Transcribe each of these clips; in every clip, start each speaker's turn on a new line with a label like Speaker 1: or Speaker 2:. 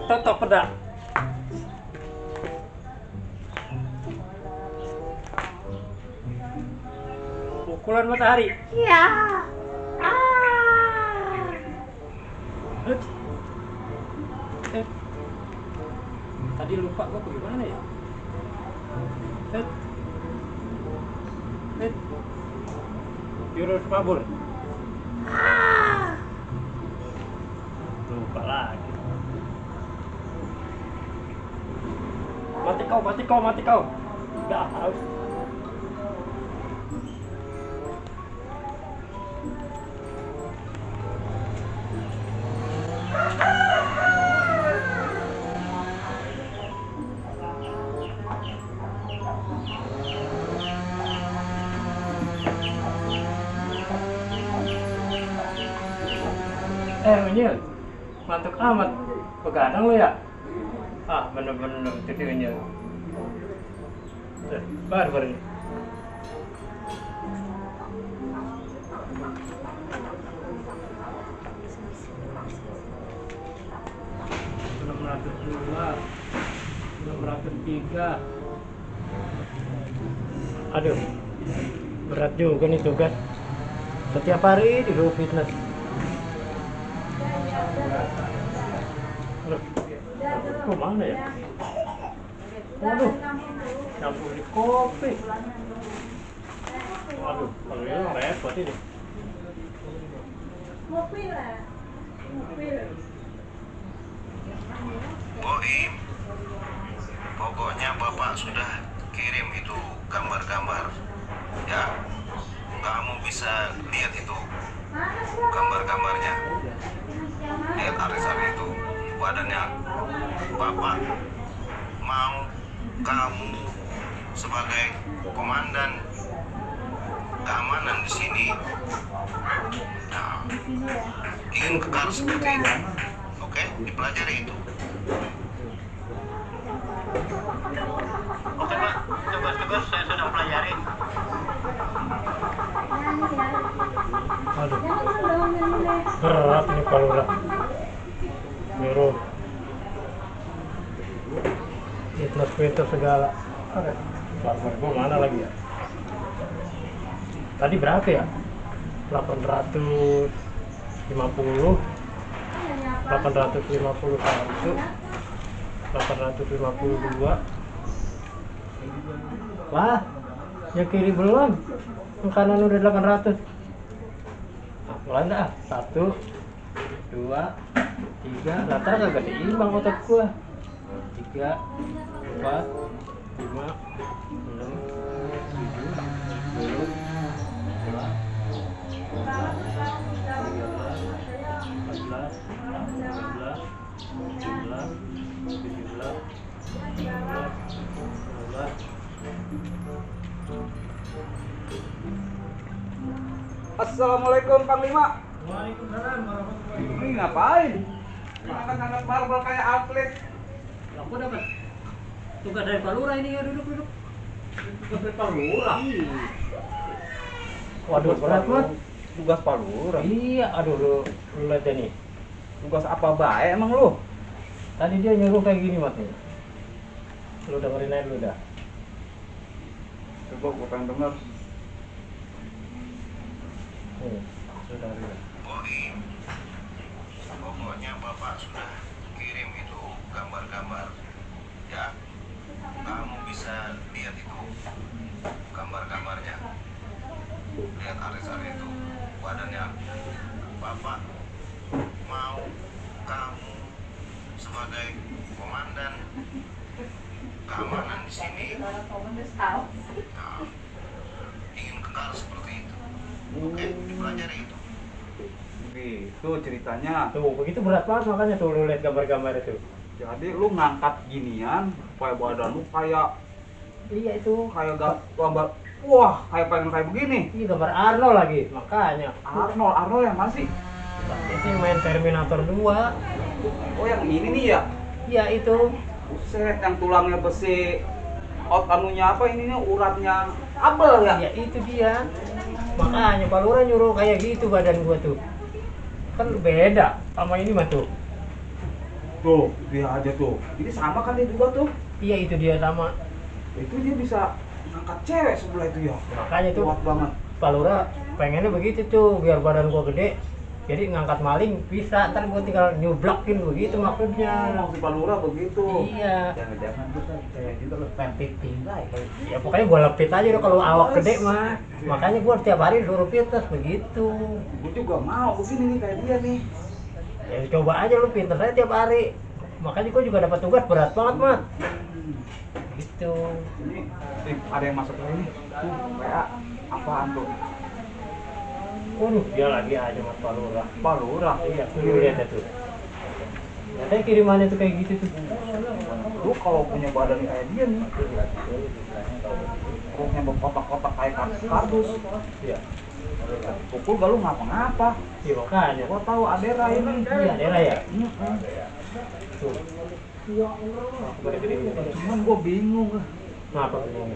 Speaker 1: Toto pedang. Pukulan matahari.
Speaker 2: Iya.
Speaker 1: Tadi lupa gua bagaimana ya? Jurus mabur. Lupa lagi. Mati kau. Nggak harus. Menyil, mantuk amat. Begadang lu ya? Ah, bener-bener titiknya. Baru ini. Tiga. Aduh, berat juga nih tugas. Setiap hari di grup fitness. Loh, mana ya? Waduh, campur di kopi. Waduh, kalau ini repot ini.
Speaker 3: Boim, pokoknya Bapak sudah kirim itu gambar-gambar. Ya, kamu bisa lihat itu gambar-gambarnya. Lihat aris-aris itu badannya. Bapak mau kamu sebagai komandan keamanan di sini. Nah, ingin kekal seperti itu. Oke, dipelajari itu. Oke Pak, tugas-tugas saya sudah pelajari.
Speaker 1: Aduh, berat ini kalau udah nyuruh fitness segala. Barbar gua mana lagi ya? Tadi berapa ya? 850, 851, 852. Wah, yang kiri belum. Yang kanan udah 800. Nah, mulai dah. 1, 2, 3. Latar kagak seimbang otak gua. 3, 4, 5, 6, 7, 10, 11, 12, 13, 14, 15, 16, 17, 18.
Speaker 4: Assalamualaikum Panglima.
Speaker 1: Waalaikumsalam warahmatullahi wabarakatuh.
Speaker 4: Ini ngapain? Angkat-angkat barbel kayak atlet.
Speaker 1: Aku dapat tugas dari Pak Lurah ini ya, duduk.
Speaker 4: Tugas dari Pak Lurah.
Speaker 1: Waduh, berat banget.
Speaker 4: Tugas Pak Lurah.
Speaker 1: Iya, aduh lu lihat ya nih.
Speaker 4: Tugas apa baik emang lu?
Speaker 1: Tadi dia nyuruh kayak gini Mat nih. Lu dengerin aja dulu dah.
Speaker 4: Coba gua pengen denger.
Speaker 1: Sudah dulu.
Speaker 3: Boim, pokoknya Bapak sudah kirim itu gambar-gambar. Ya, kamu bisa lihat itu gambar-gambarnya. Lihat aris-aris itu badannya. Bapak mau kamu sebagai komandan keamanan di sini. Nah, ingin kekal seperti itu. Oke, dipelajari itu.
Speaker 4: Begitu ceritanya.
Speaker 1: Tuh, begitu berat banget makanya tuh lu lihat gambar-gambar itu.
Speaker 4: Jadi lu ngangkat ginian supaya badan lu kayak
Speaker 1: Iya itu.
Speaker 4: gambar. Wah, kayak pengen kayak begini.
Speaker 1: Ini gambar Arnold lagi, makanya.
Speaker 4: Arnold yang masih.
Speaker 1: Itu yang main Terminator 2.
Speaker 4: Oh, yang ini nih ya.
Speaker 1: Iya itu.
Speaker 4: Buset, yang tulangnya besi. anunya apa ininya uratnya abel ya.
Speaker 1: Ya itu dia. Makanya Pak Lurah nyuruh kayak gitu badan gua tuh. Kan beda sama ini mah tuh.
Speaker 4: Tuh, dia aja tuh. Ini sama kan dia juga tuh.
Speaker 1: Iya itu dia sama.
Speaker 4: Itu dia bisa ngangkat cewek sebelah itu ya.
Speaker 1: Makanya tuh
Speaker 4: Kuat banget.
Speaker 1: Pak Lurah pengennya begitu tuh biar badan gua gede. Jadi ngangkat maling bisa, ntar gua tinggal nyublakin begitu maksudnya.
Speaker 4: Si Pak Lurah begitu.
Speaker 1: Iya.
Speaker 4: Jangan-jangan kita kayak gitu loh, pempit tinggal.
Speaker 1: Ya pokoknya gua lepit aja deh kalau awak gede mah. Makanya gua tiap hari suruh fitness begitu.
Speaker 4: Gue juga mau begini nih kayak dia nih.
Speaker 1: Ya coba aja lu pinter aja tiap hari. Makanya gua juga dapat tugas berat banget, Mat. Gitu.
Speaker 4: Ini ada yang masuk lagi nih. WA apaan tuh?
Speaker 1: Dia lagi aja Mas Pak Lurah.
Speaker 4: Pak Lurah.
Speaker 1: Iya, tuh lihat tuh. Katanya kirimannya tuh kayak gitu tuh.
Speaker 4: Lu kalau punya badan kayak dia nih, perutnya berkotak-kotak kayak kardus.
Speaker 1: Iya.
Speaker 4: Pukul gak lu ngapa-ngapa.
Speaker 1: Iya makanya.
Speaker 4: Gua tahu Adera ini.
Speaker 1: Iya, daerah ya. Tuh.
Speaker 4: Cuman gua bingung.
Speaker 1: Kenapa begini?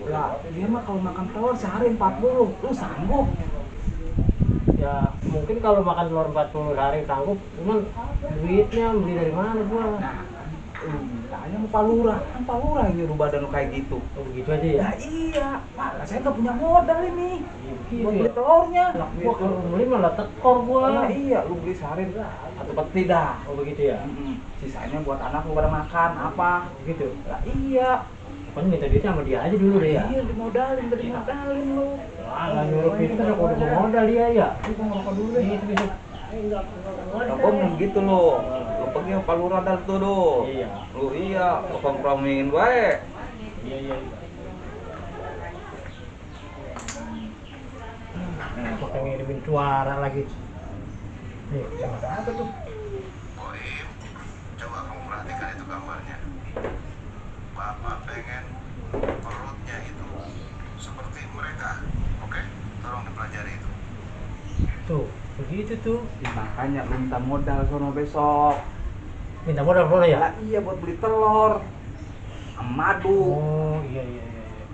Speaker 4: Lah, dia mah kalau makan telur sehari 40, lu sanggup?
Speaker 1: Ya mungkin kalau makan telur 40 hari sanggup, cuman duitnya beli dari mana gua?
Speaker 4: Nah, tanya sama Pak Lurah, kan Pak Lurah yang nyuruh badan lu kayak gitu.
Speaker 1: Oh begitu aja ya?
Speaker 4: Ya iya, malah saya nggak punya modal ini
Speaker 1: Iya,
Speaker 4: buat
Speaker 1: iya.
Speaker 4: beli telurnya.
Speaker 1: Gua kalau beli malah tekor gua.
Speaker 4: Nah, iya, lu beli sehari atau peti dah.
Speaker 1: Oh begitu ya?
Speaker 4: Sisanya buat anak lu pada makan apa?
Speaker 1: Begitu.
Speaker 4: Lah iya.
Speaker 1: Pokoknya minta duitnya sama dia aja dulu deh ya.
Speaker 4: Iya, dimodalin lu.
Speaker 1: Lah nyuruh fitness aku udah modal dia ya.
Speaker 4: Itu ngerokok dulu ya.
Speaker 1: Gitu.
Speaker 4: Nah, gua ngomong gitu loh. Lu pergi sama Pak Lurah dah tuh do.
Speaker 1: Iya.
Speaker 4: Lu iya, lu kompromiin gue.
Speaker 1: Iya. Pakai ngirimin suara lagi. Nih,
Speaker 4: Apa tuh?
Speaker 3: Boim, coba kamu perhatikan itu gambarnya. Bapak pengen perutnya itu seperti mereka. Oke? Tolong dipelajari itu.
Speaker 1: tuh, begitu tuh.
Speaker 4: Ya, makanya lu minta modal sono besok.
Speaker 1: Minta modal dulu ya?
Speaker 4: Lah iya buat beli telur. Sama madu.
Speaker 1: Oh, iya.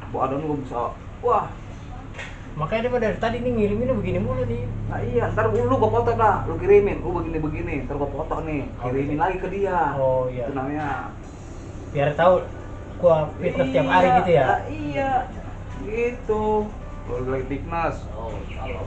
Speaker 4: Badan gua bisa. Wah,
Speaker 1: Makanya dia dari tadi nih ngiriminnya begini mulu nih.
Speaker 4: nah iya, ntar lu gua foto dah, lu kirimin, gua begini, ntar gua foto nih, kirimin lagi ke dia.
Speaker 1: Oh iya.
Speaker 4: Itu namanya.
Speaker 1: Biar tahu gua fitness tiap hari gitu ya.
Speaker 4: Nah, iya, gitu. Lu lagi fitness. Oh, salah.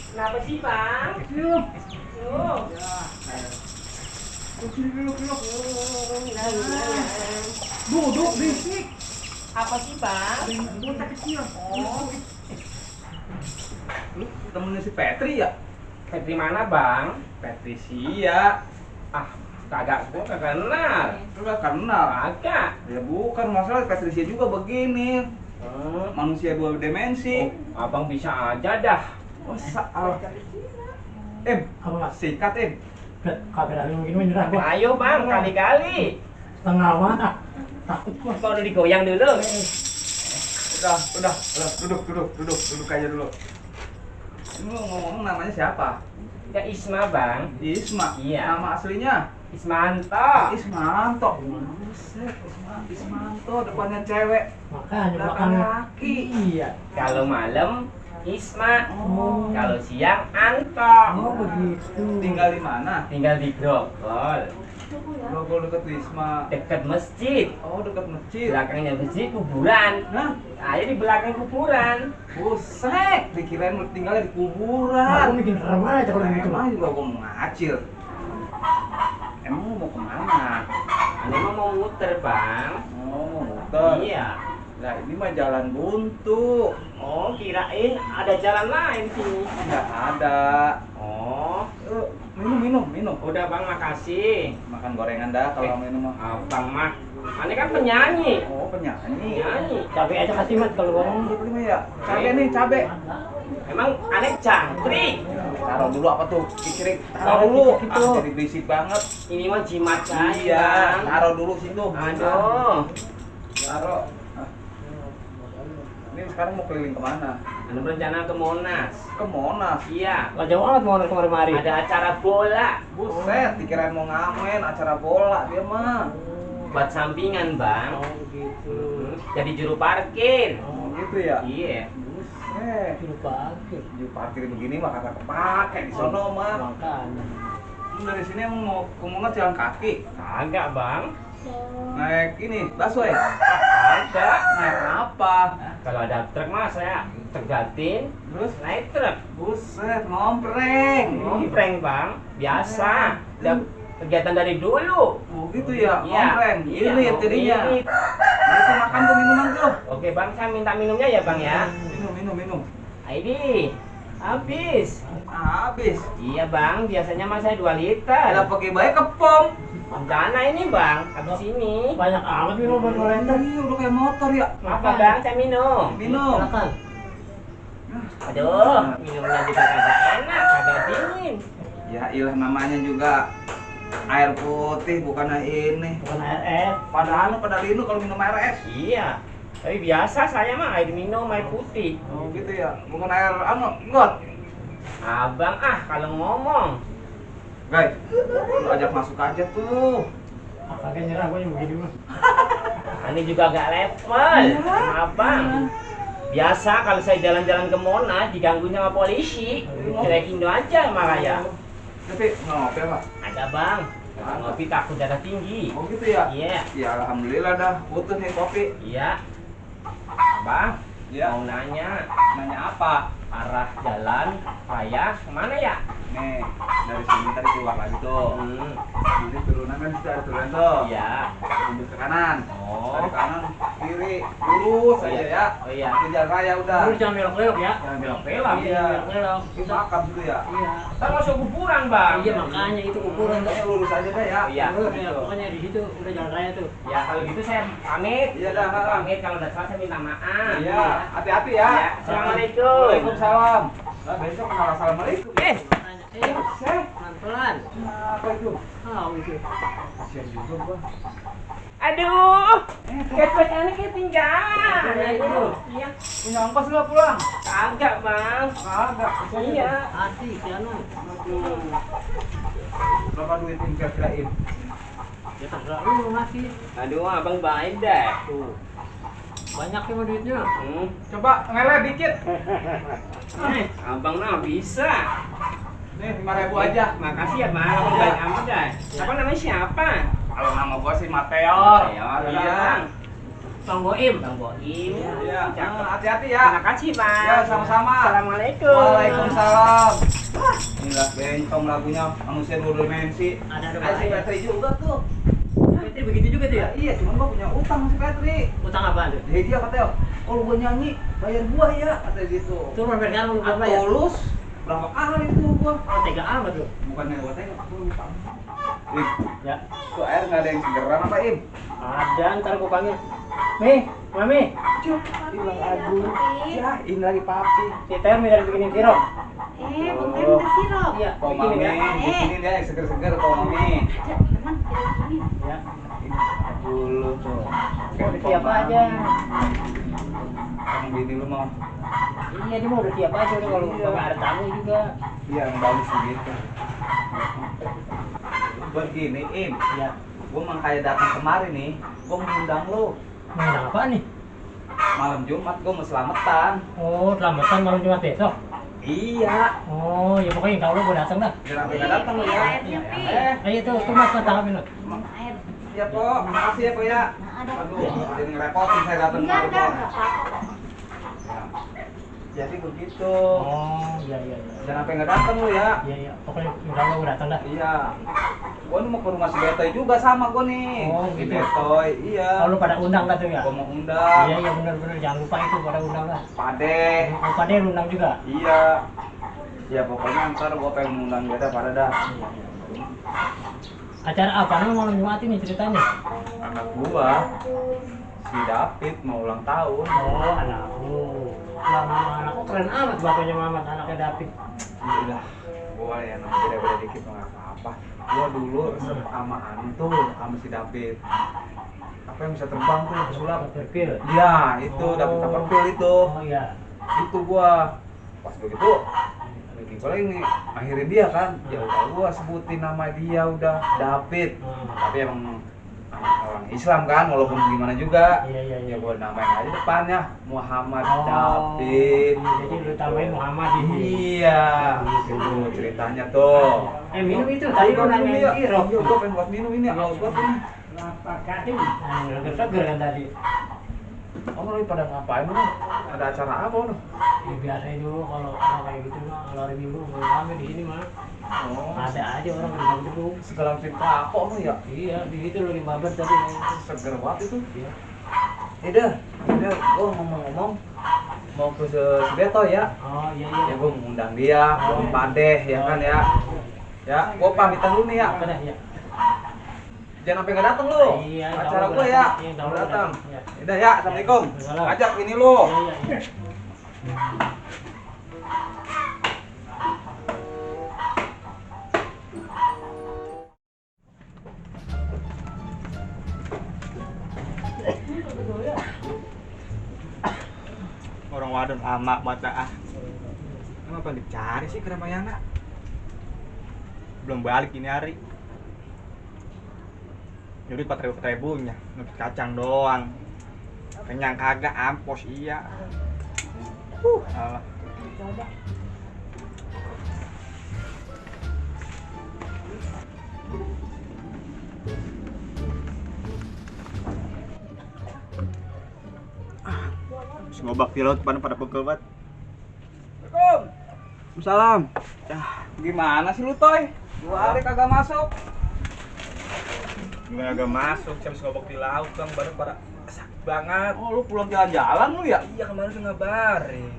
Speaker 1: Kenapa sih, Bang?
Speaker 4: Duduk, berisik.
Speaker 1: Apa sih, Bang?
Speaker 4: Bocah kecil. Oh. Lu temennya si Petri ya?
Speaker 2: Petri mana bang?
Speaker 4: Patricia.
Speaker 2: Gua kagak kenal.
Speaker 4: Lu gak kenal?
Speaker 2: Kagak.
Speaker 4: Ya bukan, masalah Patricia juga begini. Manusia dua dimensi.
Speaker 2: Abang bisa aja dah.
Speaker 4: Oh, salah.
Speaker 1: Apa?
Speaker 4: Sikat,
Speaker 1: Kagak gini menyerah gua.
Speaker 2: Ayo bang, kali-kali.
Speaker 1: Setengah mana? Takut gua.
Speaker 2: Kau udah digoyang dulu.
Speaker 4: Udah, duduk aja dulu. Ini lu ngomong namanya siapa?
Speaker 2: Ya Isma bang.
Speaker 4: Isma.
Speaker 2: Iya.
Speaker 4: Nama aslinya?
Speaker 2: Ismanto.
Speaker 4: Ismanto. Buset, Ismanto depannya cewek,
Speaker 1: Makanya
Speaker 4: belakangnya
Speaker 1: belakangnya.
Speaker 4: laki.
Speaker 1: Iya.
Speaker 2: Kalau malam Isma.
Speaker 1: Oh.
Speaker 2: Kalau siang Anto.
Speaker 1: Oh begitu.
Speaker 4: Tinggal di mana?
Speaker 2: Tinggal di Grogol.
Speaker 4: Logo deket Wisma.
Speaker 2: Dekat masjid.
Speaker 4: Oh, dekat masjid.
Speaker 2: Belakangnya masjid kuburan.
Speaker 4: Nah,
Speaker 2: Ayo di belakang kuburan.
Speaker 4: buset, dikirain lu tinggalnya di
Speaker 1: Aku
Speaker 4: kuburan.
Speaker 1: bikin serem aja kalau begitu.
Speaker 4: Emang juga gua mau ngacil. Emang lu mau kemana?
Speaker 2: Ini mah mau muter bang.
Speaker 4: Oh, mau muter.
Speaker 2: Iya.
Speaker 4: Lah ini mah jalan buntu.
Speaker 2: Oh kirain ada jalan lain sini.
Speaker 4: Nggak ada.
Speaker 2: Oh.
Speaker 4: minum.
Speaker 2: Udah bang, makasih.
Speaker 4: Makan gorengan dah kalau minum mah.
Speaker 2: Bang mah, aneh kan penyanyi.
Speaker 4: Oh, penyanyi.
Speaker 2: Penyanyi.
Speaker 1: Cabe aja kasih mat kalau ngomong.
Speaker 4: 25 ya. Cabe nih, cabe.
Speaker 2: Emang aneh cangkrik.
Speaker 4: Taruh dulu apa tuh? Pikirin. Taruh
Speaker 1: Taruh
Speaker 4: dulu.
Speaker 1: gitu.
Speaker 4: Jadi berisik banget.
Speaker 2: Ini mah jimat saya.
Speaker 4: Iya, taruh dulu situ.
Speaker 2: Aduh.
Speaker 4: Taruh. Ah. Ini sekarang mau keliling kemana?
Speaker 2: Anda berencana ke Monas.
Speaker 4: Ke Monas.
Speaker 2: Iya.
Speaker 1: Lah jauh banget mau kemari-mari.
Speaker 2: Ada acara bola.
Speaker 4: Buset, dikirain mau ngamen acara bola dia mah.
Speaker 2: Buat sampingan bang.
Speaker 1: Oh gitu.
Speaker 2: Jadi juru parkir.
Speaker 4: Oh, gitu ya.
Speaker 2: Iya.
Speaker 4: Buset.
Speaker 1: Lupa.
Speaker 4: Di parkir begini mah kagak kepake di sono mah.
Speaker 1: Makanya.
Speaker 4: Lu dari sini emang mau ke Monas jalan kaki?
Speaker 2: Kagak bang.
Speaker 4: Naik ini, busway.
Speaker 2: Kagak.
Speaker 4: Naik apa?
Speaker 2: Kalau ada truk mah saya tergantin.
Speaker 4: Terus
Speaker 2: Naik truk.
Speaker 4: buset, ngompreng.
Speaker 2: Ngompreng bang. Biasa. Udah kegiatan dari dulu.
Speaker 4: Oh gitu ya,
Speaker 2: Iya.
Speaker 4: ngompreng.
Speaker 2: Iya,
Speaker 4: Irit jadinya.
Speaker 2: irit.
Speaker 4: Itu makan tuh minuman tuh.
Speaker 2: Oke bang, saya minta minumnya ya bang ya.
Speaker 4: Minum.
Speaker 2: Ini habis.
Speaker 4: Habis.
Speaker 2: Iya bang, biasanya mah saya 2 liter.
Speaker 4: Ada pakai baik ke pom.
Speaker 2: Rencana ini bang, habis ini.
Speaker 1: Banyak amat minum buat kolektor.
Speaker 4: Iya, udah kayak motor ya.
Speaker 2: Apa bang, saya minum.
Speaker 4: Minum.
Speaker 1: Silakan.
Speaker 2: Aduh, minumnya juga kagak enak, kagak dingin.
Speaker 4: Ya ilah namanya juga air putih bukan ini.
Speaker 1: Bukan RS.
Speaker 4: Padahal pada linu kalau minum air es.
Speaker 2: Iya, tapi biasa saya mah air minum, air putih.
Speaker 4: Oh gitu ya, bukan air got.
Speaker 2: Abang kalau ngomong.
Speaker 4: Guys, lu ajak masuk aja tuh.
Speaker 1: Kagak nyerah gue yang begini mah.
Speaker 2: Ini juga agak level sama abang. Biasa kalau saya jalan-jalan ke Monas digangguin sama polisi, cuekin aja sama raya.
Speaker 4: Tapi ngopi apa?
Speaker 2: Ada bang, kalau ngopi takut darah tinggi.
Speaker 4: Oh gitu ya?
Speaker 2: Iya,
Speaker 4: Ya alhamdulillah dah, putus nih kopi.
Speaker 2: iya. Bang,
Speaker 4: Ya.
Speaker 2: mau nanya,
Speaker 4: Nanya apa?
Speaker 2: arah jalan raya kemana ya?
Speaker 4: Nih, dari sini tadi keluar lagi tuh. Ini turunan kan sudah ada turunan tuh.
Speaker 2: Iya.
Speaker 4: Mundur ke kanan.
Speaker 2: Oh.
Speaker 4: Dari kanan, kiri, lurus aja ya.
Speaker 2: Oh iya.
Speaker 4: Ke jalan raya udah.
Speaker 1: Lu jangan belok-belok ya.
Speaker 2: Jangan belok-belok.
Speaker 4: Iya.
Speaker 1: Belok-belok.
Speaker 4: Itu makam situ ya.
Speaker 1: Iya.
Speaker 2: Kan masuk kuburan bang.
Speaker 1: Iya makanya itu ukuran tuh.
Speaker 4: Lurus aja dah ya.
Speaker 2: Iya.
Speaker 1: Lurus ya, pokoknya di situ udah jalan raya tuh.
Speaker 2: Ya kalau gitu saya pamit.
Speaker 4: Iya dah.
Speaker 2: Pamit kalau udah salah saya minta maaf.
Speaker 4: Iya, hati-hati ya.
Speaker 2: Iya. Assalamualaikum.
Speaker 4: Waalaikumsalam. Nah, besok kenal assalamualaikum.
Speaker 1: Pelan-pelan.
Speaker 4: Apa itu?
Speaker 1: Oh, itu.
Speaker 4: Kasian juga gua.
Speaker 2: Aduh, kepet aneh ketinggalan.
Speaker 1: Itu.
Speaker 2: Iya.
Speaker 4: Punya ongkos nggak pulang?
Speaker 2: Kagak bang.
Speaker 4: Kagak.
Speaker 2: Iya.
Speaker 1: Asik ya nu.
Speaker 4: Berapa duit ini kira-kira Im?
Speaker 1: Ya terserah lu ngasih.
Speaker 2: Aduh, abang baik deh.
Speaker 1: Tuh. Banyak ya mah duitnya.
Speaker 4: Coba ngeleh dikit.
Speaker 2: Abang nah bisa.
Speaker 4: Nih 5.000 aja.
Speaker 2: Makasih ya bang, abang baik amat deh. Apa namanya siapa?
Speaker 4: Kalau nama gua sih Mateor.
Speaker 2: Mateor,
Speaker 4: Iya.
Speaker 2: Bang.
Speaker 1: Bang Boim.
Speaker 2: Bang Boim.
Speaker 4: Iya.
Speaker 2: Cakep.
Speaker 4: Hati-hati ya.
Speaker 2: Terima kasih bang.
Speaker 4: Ya, sama-sama.
Speaker 2: Assalamualaikum.
Speaker 4: Waalaikumsalam. Inilah bencong lagunya manusia dua dimensi.
Speaker 1: Ada
Speaker 4: Ada si Petri juga tuh.
Speaker 1: Petri begitu juga tuh ya?
Speaker 4: Iya, cuman gua punya utang sama si Petri.
Speaker 1: Utang apaan tuh?
Speaker 4: Hadiah katanya, kalau gua nyanyi bayar gua ya, katanya gitu.
Speaker 1: Tuh sampai sekarang lu belum bayar.
Speaker 4: Tulus berapa kali itu gua?
Speaker 1: Oh, tega amat lu.
Speaker 4: Bukannya gua tengok, gua lupa. Im,
Speaker 1: Ya.
Speaker 4: tuh air nggak ada yang segeran apa Im?
Speaker 1: Ada, ntar gua panggil. Mi, Mami,
Speaker 4: Cuk, hilang agung. Ya, ini lagi papi.
Speaker 1: si Ter minta bikinin sirup.
Speaker 5: Bang Teh minta sirup.
Speaker 1: Iya,
Speaker 4: Kau
Speaker 1: bikinin
Speaker 4: mami,
Speaker 1: ya.
Speaker 4: bikinin ya yang seger-seger kau mami.
Speaker 5: Teman, ini.
Speaker 1: Ya.
Speaker 4: Dulu tuh.
Speaker 1: Udah siap aja.
Speaker 4: Kamu bini lu mau?
Speaker 1: Iya, dia mau udah siap aja udah kalau nggak ada tamu juga.
Speaker 4: Iya, yang bagus begitu. Begini Im,
Speaker 1: Ya.
Speaker 4: gua mau kayak datang kemarin nih, gua mau undang lu.
Speaker 1: Ngundang apa nih?
Speaker 4: Malam Jumat gua mau selamatan.
Speaker 1: Oh, selamatan malam Jumat besok.
Speaker 4: Iya.
Speaker 1: Oh, ya pokoknya kalau gua datang dah.
Speaker 4: Jangan sampai nggak datang lu ya.
Speaker 5: Airnya, Pi.
Speaker 1: Ayo tuh mas tanggapin lu.
Speaker 5: Air.
Speaker 4: Iya po, makasih ya po ya.
Speaker 5: Nah, ada.
Speaker 4: Aduh, jadi ngerepotin saya datang
Speaker 5: Enggak,
Speaker 4: kemari po.
Speaker 5: enggak apa-apa.
Speaker 4: Jadi begitu.
Speaker 1: Oh, iya iya iya.
Speaker 4: Jangan sampai nggak datang lu ya.
Speaker 1: Iya iya, pokoknya insya Allah gua datang dah.
Speaker 4: Iya. Gua nih mau ke rumah si Betoy juga sama gua nih.
Speaker 1: Oh,
Speaker 4: Si
Speaker 1: gitu.
Speaker 4: Betoy, iya.
Speaker 1: Oh, lu pada undang dah tuh ya?
Speaker 4: Gua mau undang.
Speaker 1: Iya iya benar-benar jangan lupa itu pada undang lah.
Speaker 4: Pade.
Speaker 1: Lupa deh lu undang juga.
Speaker 4: Iya. Ya pokoknya ntar gua pengen ngundang dia dah pada dah.
Speaker 1: Acara apa nih malam Jumat ini ceritanya?
Speaker 4: Anak gua si David mau ulang tahun.
Speaker 1: Oh, anakku. Lah nama anakku keren amat bapaknya Mamat, anaknya David.
Speaker 4: Udah, gua ya namanya beda-beda dikit nggak apa-apa. Gua dulu resep sama Antul sama si David. Apa yang bisa terbang tuh pesulap?
Speaker 1: Terpil.
Speaker 4: Ya, itu David Copperfield itu.
Speaker 1: Oh iya.
Speaker 4: Itu gua pas begitu lagi paling nih akhirin dia kan. Ya udah gua sebutin nama dia udah David. Tapi emang orang Islam kan, walaupun gimana juga.
Speaker 1: Iya.
Speaker 4: Ya gua namain aja depannya Muhammad
Speaker 1: Oh,
Speaker 4: David.
Speaker 1: Jadi lu tambahin Muhammad di sini.
Speaker 4: Iya, itu ceritanya tuh.
Speaker 1: Minum itu tadi gua nanyain
Speaker 4: ya.
Speaker 1: sirup.
Speaker 4: Iya, gua pengen buat minum ini, haus banget ini.
Speaker 1: Apa katim? Nah, seger kan tadi.
Speaker 4: Kamu lagi pada ngapain lu? Ada acara apa lu?
Speaker 1: Ya, biasanya dulu kalau kayak gitu mah kalau hari Minggu nggak rame di sini mah.
Speaker 4: Oh,
Speaker 1: Ada aja orang gedung gedung.
Speaker 4: segala cerita kok lu ya?
Speaker 1: Iya, di situ lo di Babat tadi.
Speaker 4: Seger banget itu.
Speaker 1: Iya.
Speaker 4: Udah, gua ngomong-ngomong mau ke Sebeto ya.
Speaker 1: Oh iya.
Speaker 4: Ya gua mengundang dia, gua Padeh ya kan ya. Ya, gua pamitan dulu nih ya.
Speaker 1: Apa dah ya?
Speaker 4: Jangan sampai nggak datang lu.
Speaker 1: Iya,
Speaker 4: Acara
Speaker 1: insya
Speaker 4: gua
Speaker 1: Allah
Speaker 4: ya.
Speaker 1: datang. Iya, insya Allah
Speaker 4: Datang.
Speaker 1: datang. Iya.
Speaker 4: Udah ya, assalamualaikum.
Speaker 1: Waalaikumsalam.
Speaker 4: Ajak ini lu.
Speaker 1: Iya.
Speaker 6: Orang wadon lama mata ah. Kenapa dicari sih ke Ramayana? Belum balik ini hari. Jadi 4.000-nya nugget kacang doang. Kenyang kagak ampos iya. Alah. Ngobak di laut pada pegel banget. Salam.
Speaker 4: Gimana sih lu, Toy? 2 hari kagak masuk.
Speaker 6: Gimana agak masuk, jam ngobak di laut bang, baru pada sakit banget.
Speaker 4: Oh, lu pulang jalan-jalan lu ya?
Speaker 6: Iya kemarin tuh ngabarin.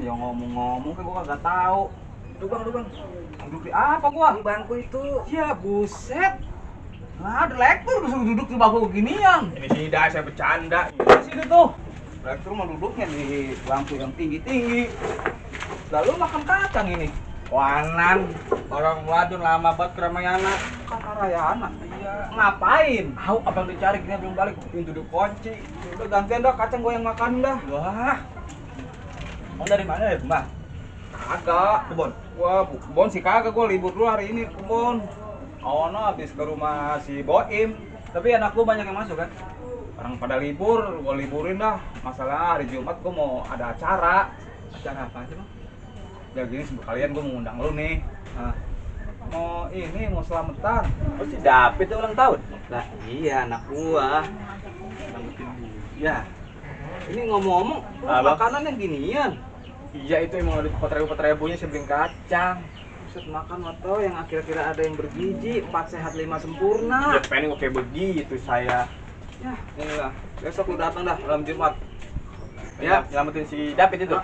Speaker 4: Ya ngomong-ngomong kan gua kagak tahu.
Speaker 6: Lu bang.
Speaker 4: Duduk di apa gua?
Speaker 6: Di bangku itu.
Speaker 4: Ya buset. Nah, ada lektur disuruh duduk di bangku beginian.
Speaker 6: Ini sini dah saya bercanda.
Speaker 4: Di sini tuh. Lektur mah duduknya di bangku yang tinggi-tinggi. Lalu makan kacang ini. Wanan, orang wadon lama banget ke Ramayana. Kan Arayana. Iya. Ngapain? Tahu apa yang dicari, gini belum balik. Pintu dikunci. Udah gantian dah kacang gua yang makan dah.
Speaker 6: Wah. Mau dari mana ya, Mbak?
Speaker 4: Kagak.
Speaker 6: Kebon.
Speaker 4: Wah, kebon sih kagak, gua libur dulu hari ini kebon. Awana habis ke rumah si Boim. Tapi anak gua banyak yang masuk kan. Orang pada libur, gua liburin dah. Masalah hari Jumat gua mau ada acara. Acara apa sih, Bang? Ya gini sekalian gua mau ngundang lu nih. Nah, mau selamatan.
Speaker 6: Oh si David tuh ulang tahun.
Speaker 4: Lah iya anak gua. Ya. Ini ngomong-ngomong,
Speaker 6: Apa?
Speaker 4: makanannya ginian.
Speaker 6: Iya itu emang ada 4.000-nya saya beliin kacang.
Speaker 4: Buset, makan atau yang akhir-akhir ada yang bergizi, 4 sehat 5 sempurna.
Speaker 6: Ya pengen kayak begitu saya.
Speaker 4: Ya, inilah. Besok lu datang dah malam Jumat.
Speaker 6: Ya, nyelamatin si David itu.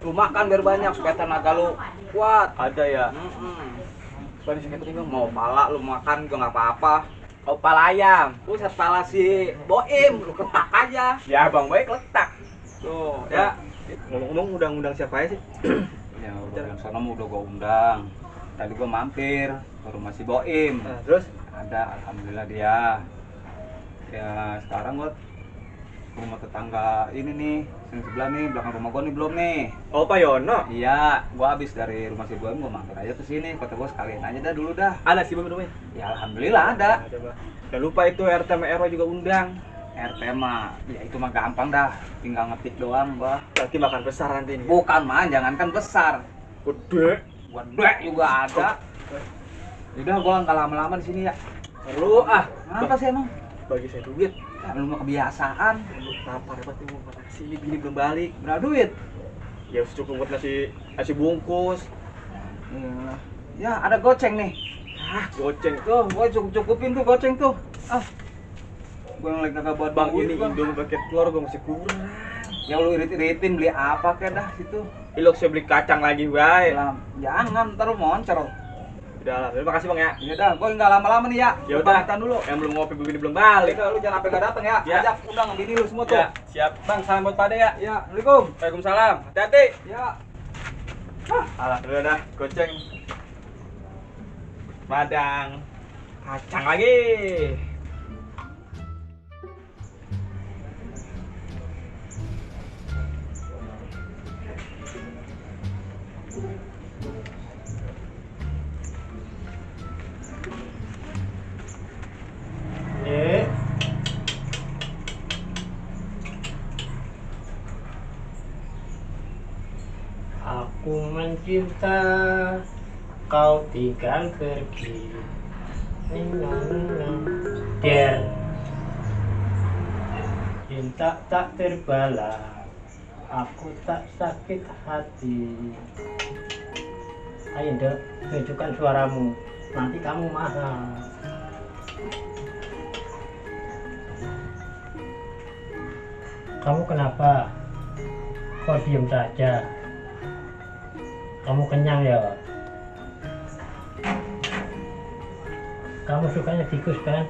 Speaker 4: Lu makan biar banyak supaya tenaga lu kuat.
Speaker 6: Ada ya.
Speaker 4: Soalnya sih itu mau pala lu makan juga nggak apa-apa.
Speaker 6: Oh pala ayam.
Speaker 4: Buset, pala si Boim lu ketak aja.
Speaker 6: Ya bang baik letak.
Speaker 4: Tuh, ya.
Speaker 6: Ngomong-ngomong undang-undang siapa aja sih?
Speaker 4: Ya udah yang sana udah gua undang. Tadi gua mampir ke rumah si Boim.
Speaker 6: Terus?
Speaker 4: Ada, alhamdulillah dia. Ya sekarang gua ke rumah tetangga ini nih, sini sebelah nih, belakang rumah gua nih belum nih.
Speaker 6: Oh Pak Yono.
Speaker 4: Iya, gua habis dari rumah si Boim gua mampir aja ke sini. Kata gua sekalian aja dah dulu dah.
Speaker 6: Ada sih bang rumahnya.
Speaker 4: Ya alhamdulillah ada.
Speaker 6: Bang. Jangan lupa itu RT sama RW juga undang.
Speaker 4: RT mah, ya itu mah gampang dah. Tinggal ngetik doang, Bah.
Speaker 6: Berarti makan besar nanti ini.
Speaker 4: Bukan mah, jangankan besar.
Speaker 6: Gede.
Speaker 4: Gede juga ada. Udah gua nggak lama-lama di sini ya.
Speaker 6: Perlu ah.
Speaker 4: Kenapa sih emang?
Speaker 6: Bagi saya duit.
Speaker 4: Ya, lu mah kebiasaan.
Speaker 6: Lapar banget nih mau makan sini bini belum balik.
Speaker 4: Berapa duit?
Speaker 6: Ya cukup buat nasi bungkus.
Speaker 4: Ya, ada goceng nih.
Speaker 6: Ah goceng.
Speaker 4: Tuh, gua cukupin tuh goceng tuh. Ah. Gua yang lagi kagak buat
Speaker 6: Bang
Speaker 4: duit,
Speaker 6: ini
Speaker 4: Bang.
Speaker 6: Indomie paket telur gue masih kurang.
Speaker 4: Yang lu irit-iritin beli apa kek dah situ?
Speaker 6: Ilok saya beli kacang lagi, Bay.
Speaker 4: Jangan, ntar lu moncer.
Speaker 6: Udah lah, terima kasih Bang ya.
Speaker 4: Ya udah, gua nggak lama-lama nih ya.
Speaker 6: Ya udah,
Speaker 4: pamitan dulu.
Speaker 6: yang belum ngopi begini belum balik.
Speaker 4: Udah, lu jangan sampai gak datang ya.
Speaker 6: Ya.
Speaker 4: Ajak undang bini lu semua tuh.
Speaker 6: Ya, siap. Bang, salam buat Pade ya.
Speaker 4: Ya, Assalamualaikum.
Speaker 6: Waalaikumsalam. Hati-hati.
Speaker 4: Ya.
Speaker 6: Alah, udah goceng. Madang. Kacang lagi.
Speaker 1: Dek, aku mencinta, kau tinggal pergi. Der, cinta tak terbalas, aku tak sakit hati. Ayo Dek, tunjukkan suaramu, nanti kamu mahal. Kamu kenapa? Kok diem saja? Kamu kenyang ya? Kamu sukanya tikus kan?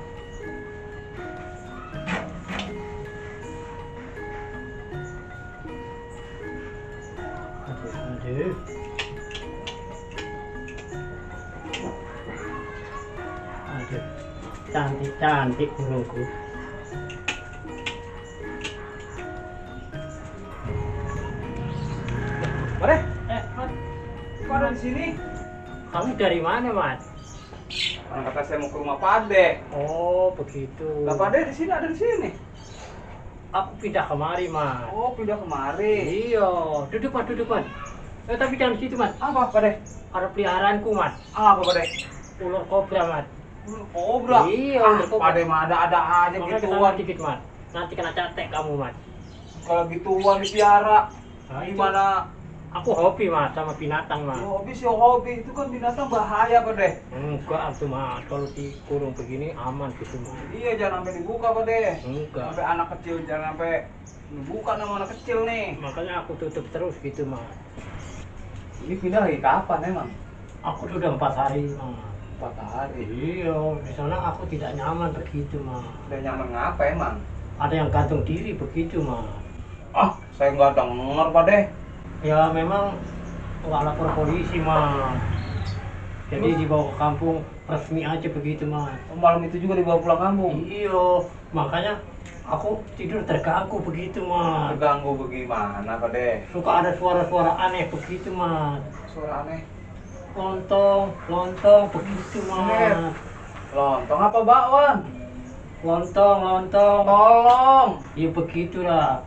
Speaker 1: Aduh. Aduh. Cantik-cantik burungku.
Speaker 4: Pade,
Speaker 1: Mat,
Speaker 4: kok ada di sini?
Speaker 1: kamu dari mana, Mat?
Speaker 4: Orang kata saya mau ke rumah Pade.
Speaker 1: Oh, begitu.
Speaker 4: Lah Pade di sini ada di sini.
Speaker 1: Aku pindah kemari, Mat.
Speaker 4: Oh, pindah kemari.
Speaker 1: Iya, duduk, Mat, duduk, Mat. Tapi jangan di situ, Mat.
Speaker 4: Apa Pade?
Speaker 1: Ada peliharaanku, Mat.
Speaker 4: Apa Pade?
Speaker 1: Ular kobra, Mat.
Speaker 4: Kobra.
Speaker 1: Iya,
Speaker 4: Ah,
Speaker 1: ular kobra.
Speaker 4: Pade mah ada aja
Speaker 1: Makanya
Speaker 4: gituan.
Speaker 1: kesana dikit, Mat. Nanti kena catek kamu, Mat.
Speaker 4: Kalau gituan dipiara.
Speaker 1: Nah, itu
Speaker 4: Gimana?
Speaker 1: Aku hobi, Mat, sama binatang, Mat.
Speaker 4: Hobi sih hobi, itu kan binatang bahaya Pade.
Speaker 1: Enggak, tuh, Mat. Kalau dikurung begini aman gitu, Mat.
Speaker 4: Iya, jangan sampai dibuka Pade.
Speaker 1: Enggak.
Speaker 4: Sampai anak kecil jangan sampai dibuka sama anak kecil nih.
Speaker 1: Makanya aku tutup terus gitu, Mat.
Speaker 4: Ini pindah lagi kapan emang?
Speaker 1: Aku sudah 4 hari, Mat.
Speaker 4: 4 hari.
Speaker 1: Iya, di sana aku tidak nyaman begitu, Mat.
Speaker 4: Udah nyaman ngapa emang?
Speaker 1: Ada yang gantung diri begitu, Mat.
Speaker 4: Ah, saya nggak denger Pade.
Speaker 1: Ya memang nggak lapor polisi, Mat. Jadi dibawa ke kampung resmi aja begitu, Mat.
Speaker 4: Malam itu juga dibawa pulang kampung.
Speaker 1: Iya, makanya aku tidur terganggu begitu, Mat.
Speaker 4: Terganggu bagaimana Pade?
Speaker 1: Suka ada suara-suara aneh begitu, Mat.
Speaker 4: Suara aneh.
Speaker 1: Lontong, lontong begitu, Mat.
Speaker 4: Lontong apa bakwan?
Speaker 1: Lontong, lontong.
Speaker 4: Tolong.
Speaker 1: Ya begitulah.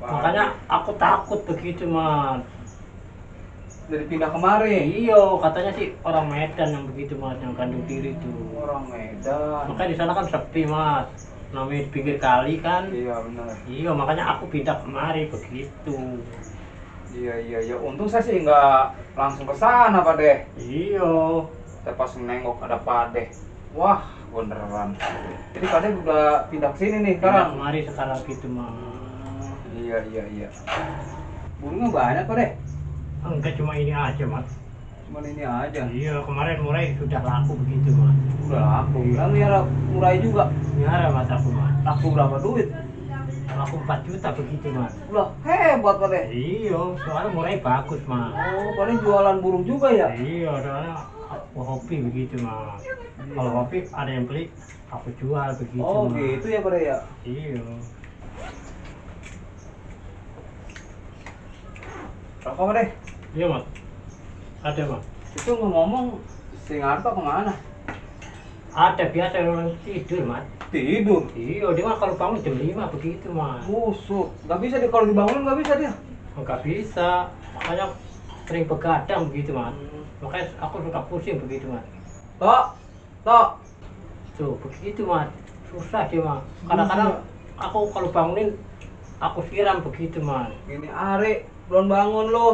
Speaker 1: Makanya aku takut begitu, Mat.
Speaker 4: Dari pindah kemari.
Speaker 1: Iya, katanya sih orang Medan yang begitu, Mas, yang gantung diri itu.
Speaker 4: Orang Medan.
Speaker 1: Makanya di sana kan sepi, Mas. Namanya di pinggir kali kan.
Speaker 4: Iya benar.
Speaker 1: Iya, makanya aku pindah kemari begitu.
Speaker 4: Iya. Untung saya sih nggak langsung ke sana Pade.
Speaker 1: Iya.
Speaker 4: Saya pas nengok ada Pade. Wah, beneran. Jadi Pade udah pindah ke sini nih
Speaker 1: Pindah
Speaker 4: sekarang.
Speaker 1: kemari sekarang gitu, Mas.
Speaker 4: Iya. Burungnya banyak Pade.
Speaker 1: Enggak cuma ini aja, Mas.
Speaker 4: Cuman ini aja.
Speaker 1: Iya, kemarin mulai sudah laku begitu, Mas.
Speaker 4: Udah laku. Kan miara murai juga.
Speaker 1: Nyara, Mas, aku, Mas.
Speaker 4: Laku berapa duit?
Speaker 1: Laku 4 juta begitu, Mas.
Speaker 4: Udah hebat Pade.
Speaker 1: Iya, soalnya mulai bagus, Mas.
Speaker 4: Oh, Pade jualan burung juga ya?
Speaker 1: Iya, soalnya aku hobi begitu, Mas. Kalau hobi ada yang beli, aku jual begitu,
Speaker 4: Oh,
Speaker 1: Mas.
Speaker 4: gitu ya Pade ya?
Speaker 1: Iya.
Speaker 4: Rokok Pade.
Speaker 1: Iya, Mas. Ada, Mas.
Speaker 4: Itu ngomong si Ngarto kemana?
Speaker 1: Ada biasa orang tidur, Mas.
Speaker 4: Tidur.
Speaker 1: Iya, dia mah kalau bangun jam 5 begitu, Mas.
Speaker 4: Busuk. Gak bisa dia kalau dibangunin nggak bisa dia.
Speaker 1: Enggak bisa. Makanya sering begadang begitu, Mas. Makanya aku suka pusing begitu, Mas.
Speaker 4: Tok.
Speaker 1: Tuh, begitu, Mas. Susah dia, Mas. Kadang-kadang aku kalau bangunin aku siram begitu, Mas.
Speaker 4: Gini Ari, belum bangun lu.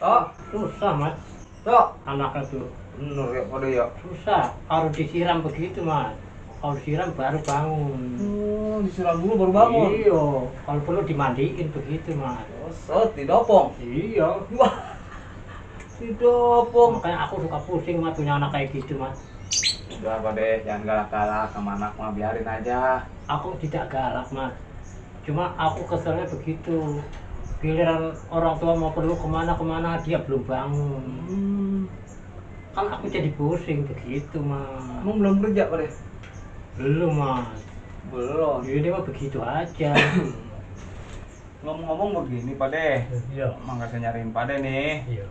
Speaker 4: Tok.
Speaker 1: Susah, Mas.
Speaker 4: Tok.
Speaker 1: Anaknya tuh
Speaker 4: Bener ya Pade ya.
Speaker 1: susah. Harus disiram begitu, Mas. Kalau disiram baru bangun.
Speaker 4: Oh, disiram dulu baru bangun.
Speaker 1: Iya, kalau perlu dimandiin begitu mas.
Speaker 4: Set, didopong.
Speaker 1: Iya.
Speaker 4: Wah, didopong.
Speaker 1: Makanya aku suka pusing mas punya anak kayak gitu mas.
Speaker 4: Udah Pak deh, jangan galak-galak sama anak mah, biarin aja.
Speaker 1: Aku tidak galak mas. Cuma aku keselnya begitu. Giliran orang tua mau perlu kemana-kemana dia belum bangun. Kan aku jadi pusing begitu mas.
Speaker 4: Emang belum kerja Pak deh?
Speaker 1: Belum mas.
Speaker 4: Belum.
Speaker 1: Jadi mah begitu aja.
Speaker 4: Ngomong-ngomong begini Pak deh,
Speaker 1: Iya.
Speaker 4: makasih nyariin Pak deh nih.
Speaker 1: Iya.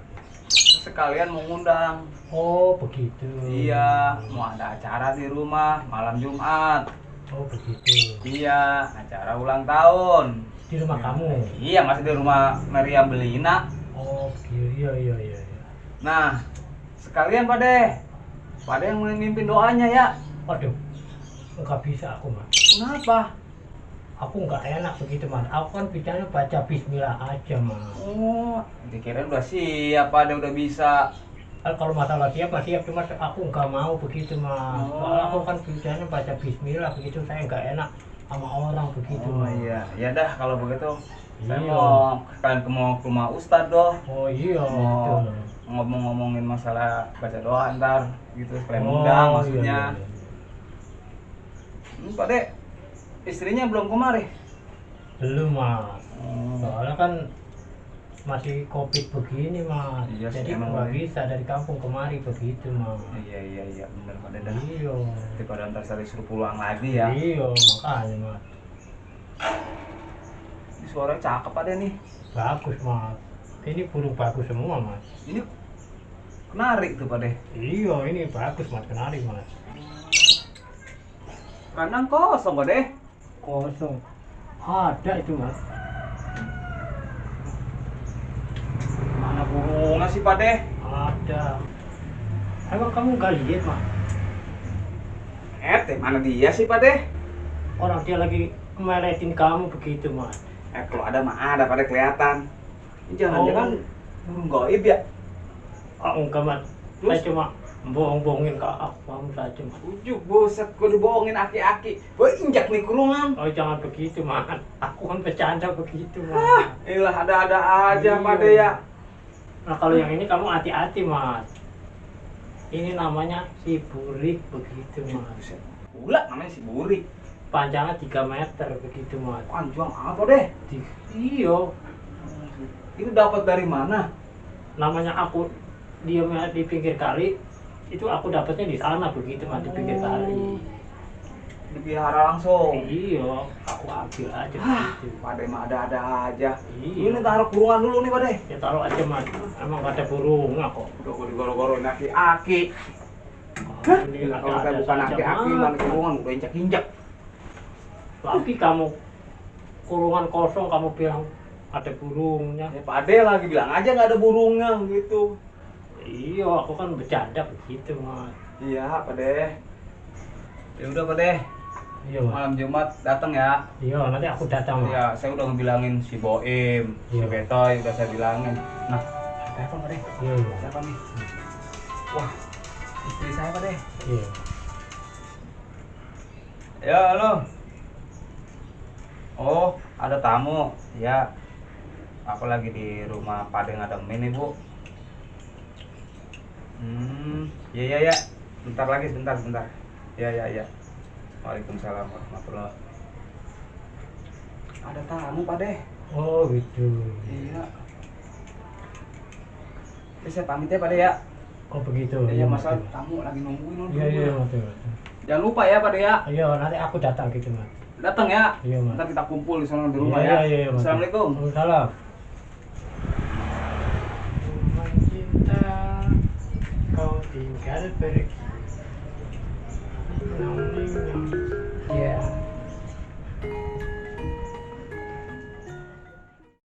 Speaker 4: Sekalian mau ngundang.
Speaker 1: Oh begitu.
Speaker 4: Iya, mau ada acara di rumah malam Jumat.
Speaker 1: Oh begitu.
Speaker 4: Iya, acara ulang tahun.
Speaker 1: Di rumah kamu.
Speaker 4: Iya, masih di rumah Meriam Belina.
Speaker 1: Oh iya iya iya.
Speaker 4: Nah, sekalian Pak deh. Pak deh yang memimpin doanya ya.
Speaker 1: Waduh, nggak bisa aku mas.
Speaker 4: Kenapa?
Speaker 1: Aku nggak enak begitu mas. Aku kan bicaranya baca Bismillah aja mas.
Speaker 4: Oh, dikirain udah siap, Pak deh udah bisa.
Speaker 1: Kalau masalah siap mas siap, cuma aku nggak mau begitu mas.
Speaker 4: Oh.
Speaker 1: Soalnya aku kan bicaranya baca Bismillah begitu, saya nggak enak sama orang begitu
Speaker 4: Oh
Speaker 1: mas.
Speaker 4: iya, ya dah kalau begitu. Saya
Speaker 1: Iya.
Speaker 4: mau sekalian mau ke rumah Ustadz doh.
Speaker 1: Oh iya
Speaker 4: Mau
Speaker 1: betul.
Speaker 4: ngomong-ngomongin masalah baca doa ntar gitu sekalian
Speaker 1: Oh,
Speaker 4: undang
Speaker 1: iya,
Speaker 4: maksudnya.
Speaker 1: iya.
Speaker 4: Pak deh, istrinya belum kemari.
Speaker 1: Belum mas.
Speaker 4: Oh.
Speaker 1: Soalnya kan masih covid begini mas.
Speaker 4: Iya sih,
Speaker 1: Jadi
Speaker 4: emang
Speaker 1: nggak
Speaker 4: bener.
Speaker 1: bisa dari kampung kemari begitu mas.
Speaker 4: Iya benar Pak deh.
Speaker 1: Iya.
Speaker 4: Daripada ntar saya disuruh pulang lagi ya.
Speaker 1: Iya makanya mas.
Speaker 4: Ini suaranya cakep Pak deh nih.
Speaker 1: Bagus mas. Ini burung bagus semua mas.
Speaker 4: Ini kenari tuh Pak deh.
Speaker 1: Iya ini bagus mas, kenari mas.
Speaker 4: Kandang kosong Pak deh.
Speaker 1: Kosong. Ada itu mas.
Speaker 4: Mana burungnya sih Pak deh?
Speaker 1: Ada. Emang kamu nggak lihat mas?
Speaker 4: Mana dia sih Pak deh?
Speaker 1: Orang dia lagi meletin kamu begitu mas.
Speaker 4: Kalau ada mah ada pada kelihatan. Ini jangan-jangan
Speaker 1: Oh.
Speaker 4: burung gaib ya?
Speaker 1: Ah enggak mas. Saya
Speaker 4: Terus?
Speaker 1: cuma bohong-bohongin ke kamu saja mas.
Speaker 4: Ujuk buset, gua dibohongin aki-aki. Gua injak nih kurungan.
Speaker 1: Oh jangan begitu mas. Aku kan bercanda begitu mas.
Speaker 4: Iyalah ada-ada aja
Speaker 1: Iya.
Speaker 4: Pak deh ya.
Speaker 1: Nah kalau yang ini kamu hati-hati mas. Ini namanya si burik begitu mas.
Speaker 4: Buset. Ula namanya si burik.
Speaker 1: Panjangnya 3 meter begitu mas.
Speaker 4: Panjang apa deh?
Speaker 1: Iya.
Speaker 4: Itu dapat dari mana?
Speaker 1: Namanya aku diam di pinggir kali. Itu aku dapatnya di sana begitu mas, di pinggir kali.
Speaker 4: Dipelihara langsung.
Speaker 1: Iya, aku ambil aja
Speaker 4: Hah,
Speaker 1: begitu.
Speaker 4: Pak deh mah ada-ada aja.
Speaker 1: Iya.
Speaker 4: Ini taruh kurungan dulu nih Pak deh.
Speaker 1: Ya taruh aja mas. Emang gak ada burungnya kok.
Speaker 4: Udah gua digoro-goroin aki-aki.
Speaker 1: Ini
Speaker 4: Gila, kalau saya
Speaker 1: ada
Speaker 4: bukan
Speaker 1: saja,
Speaker 4: aki-aki
Speaker 1: Mas.
Speaker 4: mana kurungan udah injak-injak.
Speaker 1: Tapi kamu kurungan kosong kamu bilang ada burungnya.
Speaker 4: Ya Pak Ade lagi bilang aja nggak ada burungnya gitu.
Speaker 1: Iya, aku kan bercanda begitu mas.
Speaker 4: Iya Pak Ade. Ya udah Pak Ade.
Speaker 1: Iya mas.
Speaker 4: Malam Jumat datang ya.
Speaker 1: Iya, nanti aku datang mas.
Speaker 4: Ya saya udah ngebilangin si Boim, si
Speaker 1: Iya.
Speaker 4: Betoy udah saya bilangin. Nah, siapa Pak Ade?
Speaker 1: Iya, iya.
Speaker 4: Siapa nih? Wah, istri saya Pak Ade.
Speaker 1: Iya.
Speaker 4: Ya halo. Oh, ada tamu. Ya. Aku lagi di rumah Pak Ade ngademin nih Bu. Ya. Bentar lagi, sebentar. Ya. Waalaikumsalam warahmatullahi. Ada tamu Pak Deh.
Speaker 1: Oh gitu.
Speaker 4: Iya. Jadi saya pamit ya Pak Deh ya.
Speaker 1: Oh begitu.
Speaker 4: Iya
Speaker 1: Mas.
Speaker 4: masa tamu lagi nungguin.
Speaker 1: Iya, mas.
Speaker 4: Jangan lupa ya Pak Deh ya.
Speaker 1: Iya, nanti aku datang gitu mas.
Speaker 4: Datang ya.
Speaker 1: Iya mas.
Speaker 4: Ntar kita kumpul di sana di rumah
Speaker 1: Iya,
Speaker 4: ya.
Speaker 1: iya, mas.
Speaker 4: Assalamualaikum.
Speaker 1: Waalaikumsalam. Cinta kau tinggal pergi.